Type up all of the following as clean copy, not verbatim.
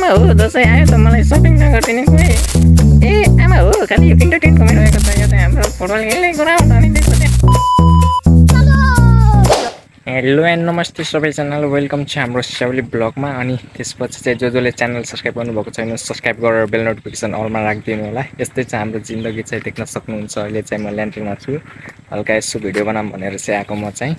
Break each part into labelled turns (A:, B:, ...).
A: हो दसैँ आयो त मलाई सपिङ नगरिदिने कोही। ए आमा हो खालि इन्टरटेन कमेन्ट भएको छ यो चाहिँ हाम्रो फुटबल खेल्ने गराउन्ड अनि त्यसपछि हेलो एन्ड नमस्ते सबैजनालाई वेलकम छ हाम्रो स्याउली ब्लगमा। अनि त्यसपछि चाहिँ जसले च्यानल सब्सक्राइब गर्नुभएको छैन सब्सक्राइब गरेर बेल नोटिफिकेसन अलमा राखिदिनु होला। यस्तै चाहिँ हाम्रो जिन्दगी चाहिँ देख्न सक्नुहुन्छ। अहिले चाहिँ म ल्यान्ड्रिङमा छु, हल्का यसो भिडियो बनाऊँ भनेर चाहिँ आएको म चाहिँ।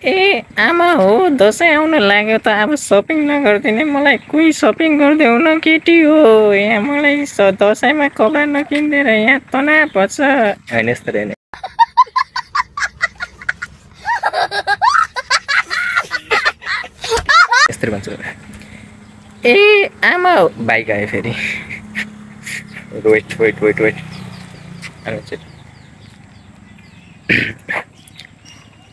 A: ए आमा हो दसैँ आउन लाग्यो त अब सपिङ नगरिदिने मलाई कोही सपिङ गरिदेऊ न केटी हो। यहाँ मलाई दसैँमा कपडा नकिनिदिएर यहाँ तनाव पर्छ होइन यस्तो होइन। यस्तरी भन्छु ए आमा हो बाइक आयो फेरि। वेट वेट वेट वेट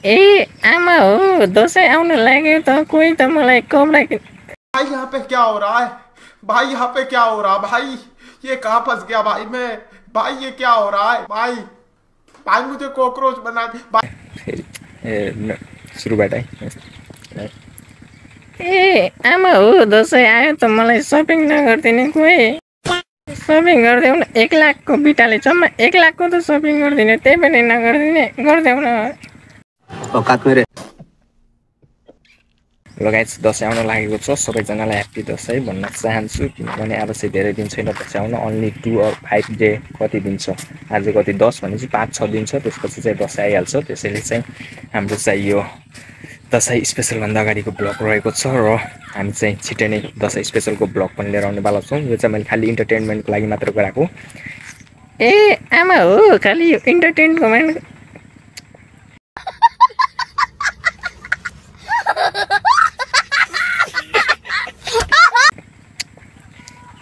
A: ए आमा हो दसैँ आउन लाग्यो त कोही त मलाई कपडा
B: भाई यहाँ पे क्या हो रहा है भाई, यहाँ पे क्या हो रहा है भाई, ये कहाँ फंस गया भाई मैं, भाई ये क्या हो रहा है भाई, भाई मुझे कॉकरोच बना भाई।
A: सुरुबाट ए आमा हो दसैँ आयो त मलाई सपिङ नगरिदिने कोही। सपिङ गरिदेऊ न 1 लाखको बिटाले जम्मा 1 लाखको त सपिङ गरिदिने त्यही पनि नगरिदिने गरिदेऊ न। लगायत दसैँ आउन लागेको छ, सबैजनालाई ह्याप्पी दसैँ भन्न चाहन्छु। किनभने अब चाहिँ धेरै दिन छैन दसैँ आउन, ओन्ली 2 or 5 डे कति दिन छ आज कति 10 भनेपछि 5-6 दिन छ, त्यसपछि चाहिँ दसैँ आइहाल्छ। त्यसैले चाहिँ हाम्रो चाहिँ यो दसैँ स्पेसलभन्दा अगाडिको ब्लग रहेको छ र हामी चाहिँ छिट्टै नै दसैँ स्पेसलको ब्लग पनि लिएर आउने वाला छौँ। यो चाहिँ मैले खालि इन्टरटेनमेन्टको लागि मात्र गराएको। ए आमा हो खालि इन्टरटेनमेन्ट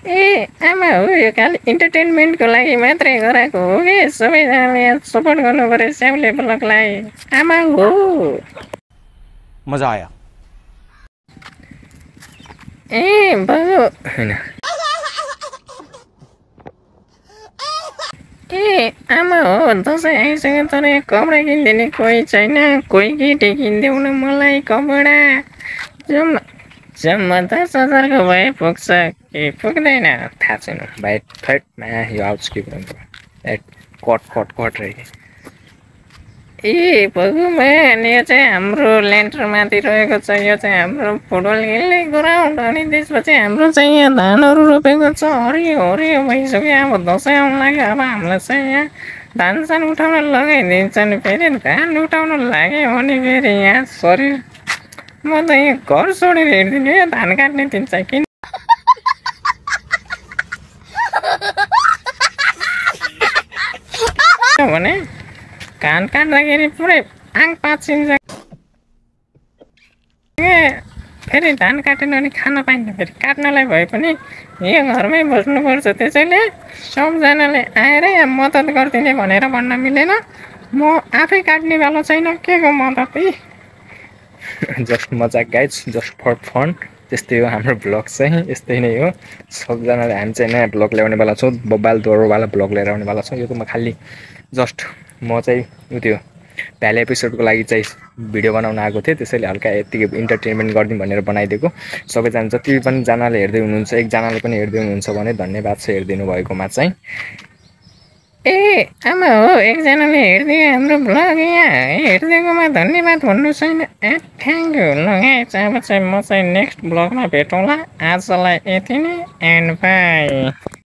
A: ए आमा हो यो खालि इन्टरटेनमेन्टको लागि मात्रै गराएको हो कि सबैजनाले सपोर्ट गर्नु पर्यो स्याउले ब्लगलाई। आमा हो
C: मजा आया
A: ए बाबु हैन ए आमा हो दसैँ आइसक्यो तर कपडा किनिदिने कोही छैन, कोही केटी किनिदेऊ न मलाई कपडा। जम्मा 10,000को भए पुग्छ कि पुग्दैन थाहा छैन भाइ। थर्डमा यो आउँछ कि कट रहेछ। ए भगुमा यो चाहिँ हाम्रो ल्यान्डरमाथि रहेको छ, यो चाहिँ हाम्रो फुटबल खेल्ने ग्राउन्ड। अनि त्यसपछि हाम्रो चाहिँ यहाँ धानहरू रोपेको छ, हरियो हरियो भइसक्यो। अब दसैँ आउनु लाग्यो, अब हामीलाई चाहिँ यहाँ धान सान उठाउन लगाइदिन्छन्। फेरि धान उठाउन लाग्यो भने फेरि यहाँ शरीर म त यहाँ घर छोडेर हिँड्दिनँ यो धान काट्ने दिन चाहिँ। किन भने धान काट्दाखेरि पुरै आङ पाचिन्छ, फेरि धान काटेन भने खान पाइन्छ, फेरि काट्नलाई भए पनि यो घरमै बस्नुपर्छ। त्यसैले सबजनाले आएर यहाँ मद्दत गरिदिने भनेर भन्न मिलेन, म आफै काट्ने वाला छैन, के को मद्दत। जस्ट मजाक गाइज, जस्ट फर फन। त्यस्तै हो हाम्रो ब्लग चाहिँ, यस्तै नै हो। सबजनाले हामी चाहिँ नयाँ ब्लग ल्याउने वाला छौँ, बब्बाल दोहोरोवाला ब्लग लिएर आउने वाला छौँ। यो त म खालि जस्ट म चाहिँ त्यो पहले एपिसोडको लागि चाहिँ भिडियो बनाउन आएको थिएँ, त्यसैले हल्का यतिकै इन्टरटेनमेन्ट गरिदिउँ भनेर बनाइदिएको। सबैजना जति पनि जनाले हेर्दै हुनुहुन्छ, एकजनाले पनि हेर्दै हुनुहुन्छ भने धन्यवाद छ हेरिदिनु भएकोमा चाहिँ। ए आमा हो एकजनाले हेरिदियो हाम्रो ब्लग, यहाँ हेरिदिएकोमा धन्यवाद भन्नु छैन। Thank you. ल गाइस अब चाहिँ म चाहिँ नेक्स्ट ब्लगमा भेटौँला। आजलाई यति नै एन्ड बाई।